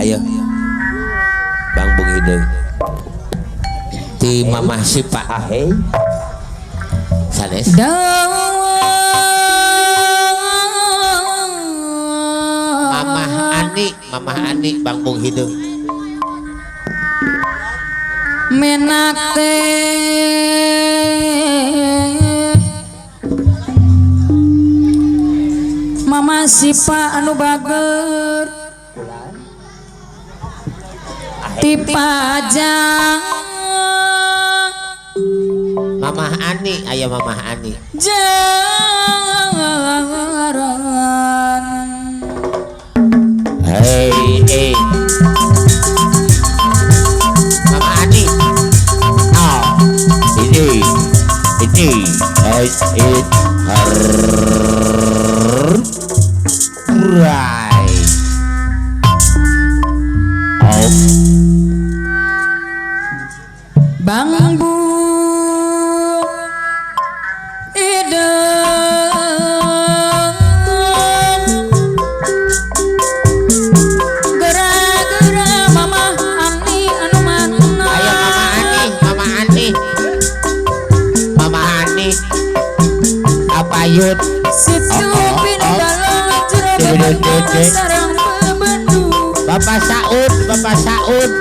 Ayo. Bang Bung Hideung. Ti Mamah Sipa. Ahei. Sanes. Mamah Ani, Bang Bung Hideung. Menak teh Mama Sipa anu bager ti pajang Mamah Ani, aya Mamah Ani. Jaran. Hei, eh. Mama Ani. Oh. Ini. Ini. It. Right. Oh. Bang Bu Ideng gera-gera Mama Ani anu mana. Ayo Mama Ani, Mama Ani. Mama Ani. Apayun. Situ pinu jero bebendu sareng bebendu. Bapak Saud, Bapak Saud.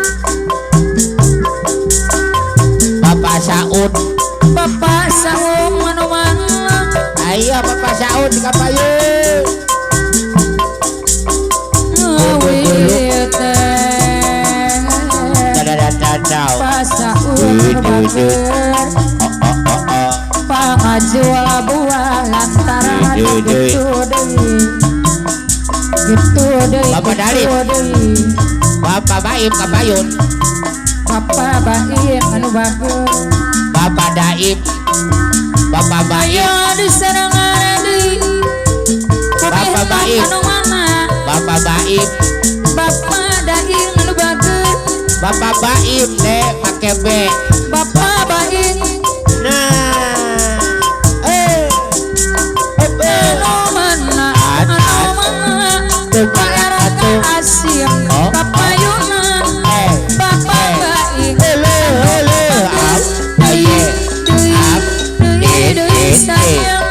Bapak Saud. Bapak Saud anu mana. Ayo Bapak Saud kapayun. Bapak Saud anu bager. Pangajual buah lantaran gitu deui. Gitu deui. Bapak Dalip. Bapak Baim kapayun. Bapak Baim anu bager. Bapak Daim. Bapak Baim. Ayo diserangan deui. Bapak Baim. Anu mana? Bapak Baim. Bapak Daim anu bager. Bapak Baim deh pake B. Bapak Baim. Nah. Anu mana? Anu mana? Pak RK Asim. Kapayuna. Bapak Baim. Deui sayang.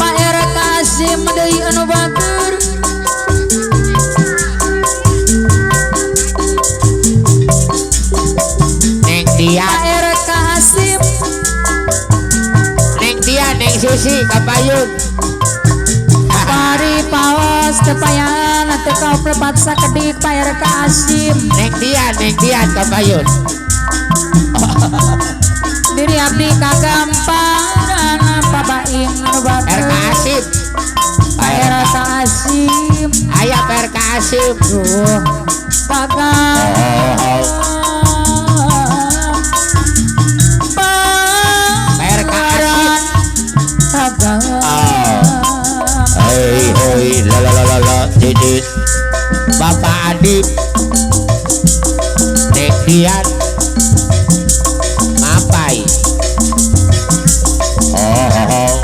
Pak RK Asim deui anu bager. Neng Dian. Pak RK Asim. Neng Dian, Neng Susi kapayun. Pari paos tepayan teu kaoplepat sakedik Pak RK Asim. Neng Dian kapayun. Diri abdi kagamparan Pak Baim anu bager. RK Asim. Pak RK Asim. Aya Pak RK Asim. Duh. Pagang. Pak RK Asim. Pagang. Hei hei la la la la la didit. Bapak Adib. Neng Dian. Mapai. Oh oh.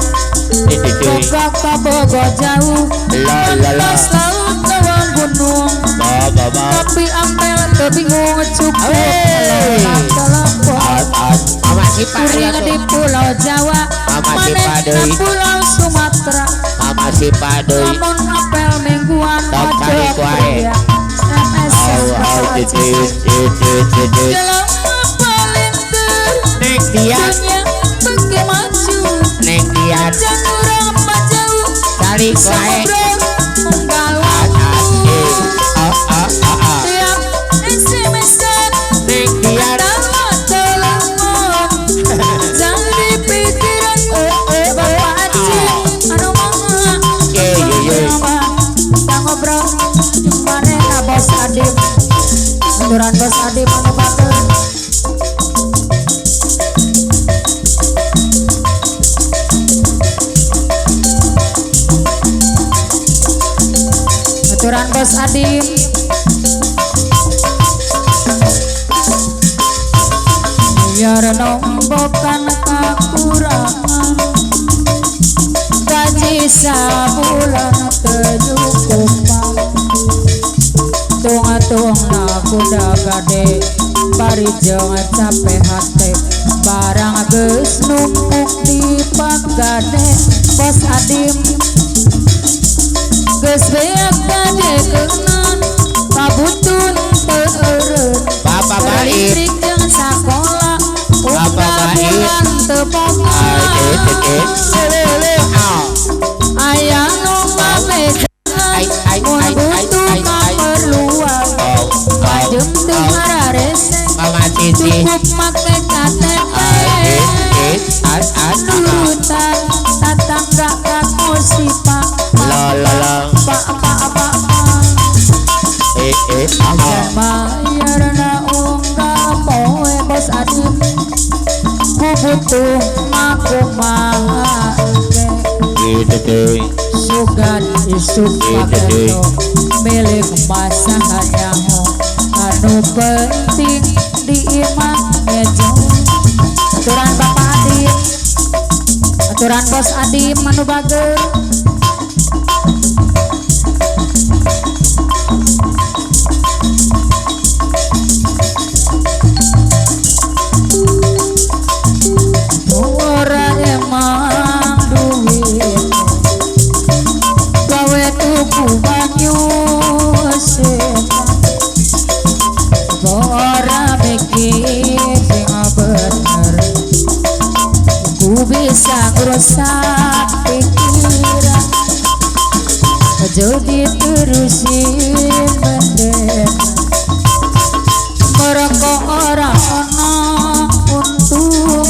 Didit. Bogor ka Bogor jauh. La la la. Mentas laut lewat gunung. Ba ba ba. Tapi ampel teu bingung cukup. At at. Mama Sipa kuring di Pulau Jawa. Mama Sipa deui. Pulau Sumatera. Mama Sipa deui. Lamun apel mingguan Top cari kuae. SMS. Oh oh didit didit didit. Jelema paling ter. Neng Dian. Dunia beuki maju. Neng Dian. Jangan urang jauh. Cari kuae. Unggal At at eh. Oh oh oh oh. Tiap SMS-an. Neng Dian. Telepon. Jadi pikiran Bapak Haji anu mana. Ye ye ye. Kita ngobrol manehna Bos Adib. Aturan Bos Adib anu batur. Aturan Bos Adib. Biar nombokan kakurangan gaji sabulan teu cukupan. Untungna kuda gade bari jeung capek hate barang geus numpuk di pagade Bos Adim geus beak gadekeunan kabutun teu eureun Bapak Baik listrik jeung sakola Bapak Baik bulan teu poka aya nu mabejangan mun butuh kaperluan pajem teu hararese Mama Cici cukup make KTP nurutan tatangga kakosi pak La la la pak pak pak mayarna unggal poe Bos Adim ku butuh makumaha gitu sugan isuk paketo milik masahanyaho anu penting di imah ngejo aturan Bapak Adim aturan Bos Adim anu bager ora emang duit gawe tuku banyu setan ora mikir sing bener ku bisa ngrusak pikiran jadi terusin mendem mereka ora ana untung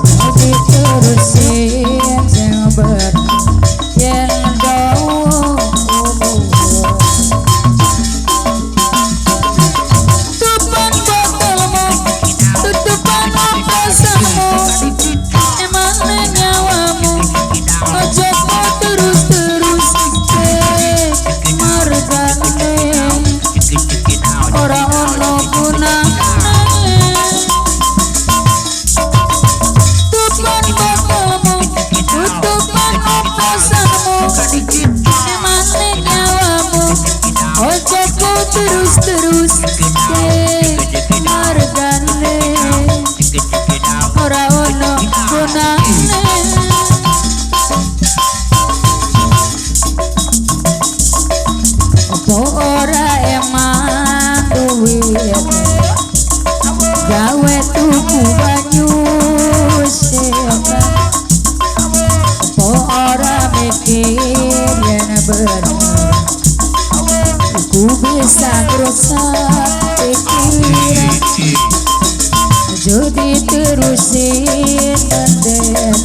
jadi terusin sing bener yen dawa umur tutupan botolmu tutupan oplosanmu emang nyawamu ojo terus-terus margane ora ono gunane tutupan botolmu tutupan oplosanmu emang nyawamu ojo terus-terus margane ora ono gunane. Apa ora emang duit gawe tuku banyu setan apa ora mikir yen bener ku bisa ngrusak pikiran jadi terusin menden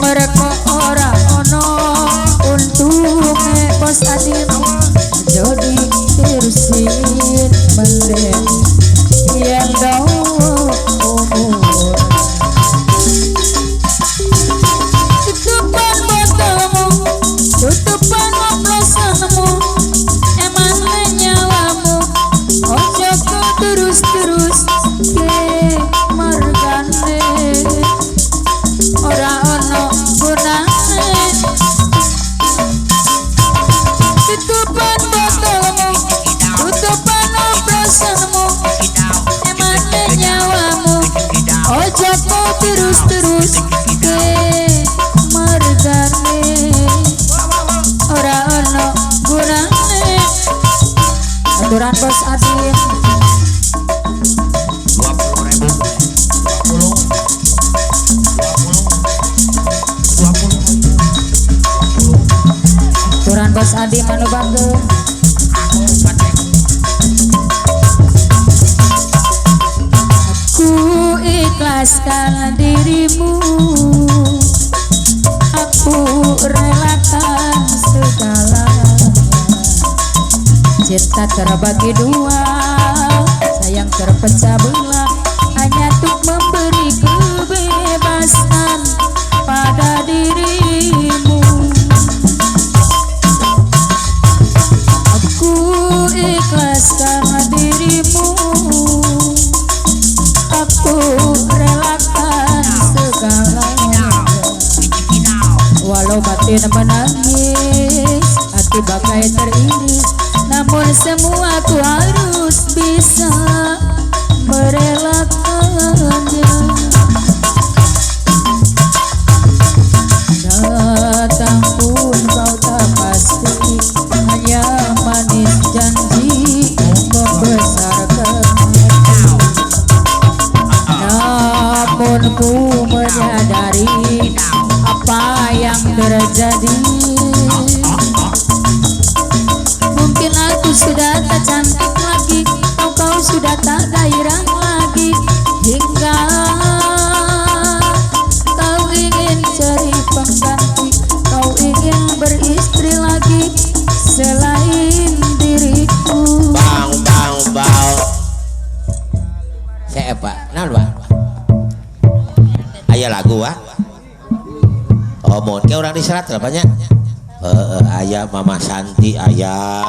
mereka ora ono untunge Bos Adim jadi terusin menden yen dawa umur tutupan botolmu tutupan oplosanmu emang nyawamu ojo terus-terus ke margane ora ono gunane tutupan botolmu tutupan oplosanmu emang nyawamu ojo terus-terus ke margane ora ono gunane aturan Bos Adim 20.000 20 20 20 aturan Bos Adim anu bager ku ikhlaskan dirimu aku relakan segalanya cinta terbagi dua sayang terpecah belah hanya untuk memberi kebebasan pada dirimu aku ikhlaskan dirimu aku relakan segalanya walau batin menangis hati bagai teriris Semua ku harus bisa merelakannya. Datang pun kau tak pasti, hanya manis janji membesarkan hati. Namun ku menyadari apa yang terjadi. Mungkin aku sudah tak cantik lagi, atau kau sudah tak gairah lagi, hingga kau ingin cari pengganti, kau ingin beristri lagi selain diriku. Bang bang bang. Saya apa? Naon, Pak? Aya lagu, Pak. Oh, mohon ke urang diserat lah banyak. Heeh, aya Mama Santi, aya.